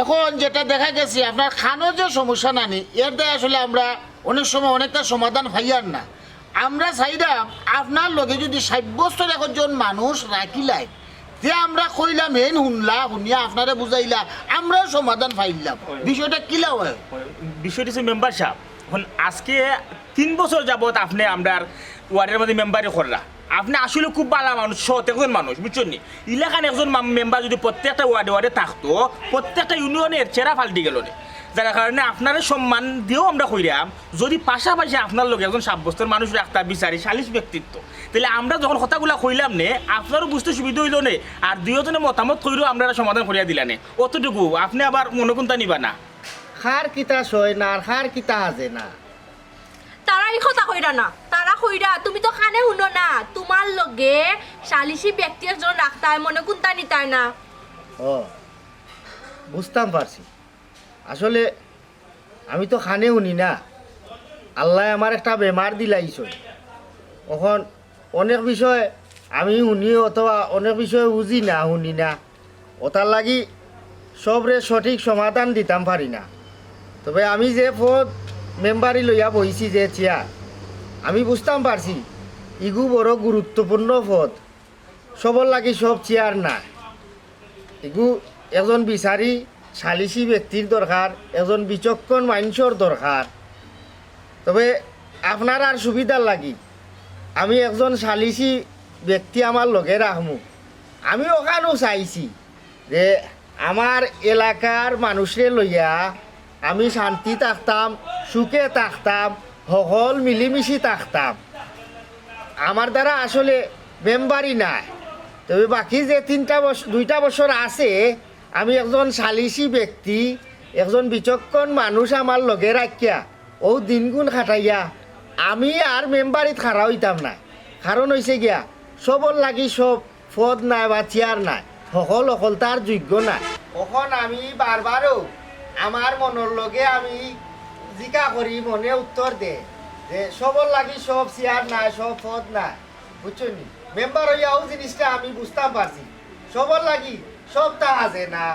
অখন যেটা দেখা গেছে আপনার কানো যে সমস্যা নানি, এর দায় আসলে আমরা অনেক সময় অনেকটা সমাধান পাইয়ার না। আমরা চাইরাম আপনার লগে যদি সাব্যস্তর একজন মানুষ রাখিলায়, তে আমরা কইলাম, হেইন হুনলা, হুনিয়া আপনারে বুঝাইলা, আমরাও সমাধান পাইলাম। অয়। বিষয়টা কিলা অয়? অয়, বিষয়টা অইছে মেম্বার সাব, অখন আজকে তিন বছর যাবত আপনে আমরার ওয়ার্ডর মাঝে মেম্বারি কররা। আপনে আসলে খুব ভালা মানুষ, সৎ একজন মানুষ, বুঝছইন নি? ইলাখান একজন মাম-, মেম্বার যদি প্রত্যেকটা ওয়ার্ডে ওয়ার্ডে থাকতো, প্রত্যেকটা ইউনিয়নের চেহারা পাল্টি গেলো নে। যার কারণে আপনারে সম্মান দিয়াও আমরা কইরাম, যদি পাশাপাশি আপনার লগে একজন সাব্যস্তর মানুষ রাখতা, বিচারি, সালিশ ব্যক্তিত্ব, তাইলে আমরা যখন কথাগুলা কইলাম নে, আপনারও বুঝতে সুবিধা অইলো নে, আর দুইওজনে মতামত কইরাও আমরা একটা সমাধান করিয়া দিলা নে। অতটুকু, আপনে আবার মনো কুনতা নিবা না। কার কিতা সয় না, আর কার কিতা হাজে না। তারা ই কথা কইরা না, তারা কইরা, তুমি তো কানে হুনো না, তুমার লগে সালিশি ব্যক্তি একজন রাখতায়, মনো কুনতা নিতায় না। ও, বুঝতাম পারছি। আসলে আমি তো কানে হুনি না। আল্লায় আমার একটা বেমার দিলাইছইন। অখন অনেক বিষয় আমি হুনি অথবা অনেক বিষয়ে বুঝি না, হুনি না, ওটার লাগি সবরে সঠিক সমাধান দিতাম পারি না। তবে আমি যে পদ মেম্বারি লইয়া বইছি, যে চেয়ার, আমি বুঝতাম পারছি ইগু বড় গুরুত্বপূর্ণ পদ। সবর লাগি সব চেয়ার না, ইগু একজন বিচারী সালিসি ব্যক্তির দরকার, একজন বিচক্ষণ মানুষর দরকার। তবে আপনারার সুবিধার লাগি আমি একজন সালিসি ব্যক্তি আমার লগে রাখমু। আমি ওখানেও চাইছি যে আমার এলাকার মানুষরে লইয়া আমি শান্তি থাকতাম, সুখে থাকতাম, সকল মিলিমিশি থাকতাম। আমার দ্বারা আসলে মেম্বারি নাই, তবে বাকি যে তিনটা বছর, দুইটা বছর আছে, আমি একজন সালিসি ব্যক্তি, একজন বিচক্ষণ মানুষ আমার লগে রাখিয়া ও দিনগুন খাটাইয়া আমি আর মেম্বারিত খাড়া হইতাম না। কারণ হইছে গিয়া, সবর লাগি সব পদ নাই বা চেয়ার নাই, সকল অকলতার যোগ্য নাই। অখন আমি বারবারও আমার মনর লগে আমি জিকা করি, মনে উত্তর দে যে সবর লাগি সব চেয়ার নাই, সব পদ নাই, বুঝছো নি? মেম্বার হইয়াও জিনিসটা আমি বুঝতাম পারছি, সবর লাগি সবটা হাজে না।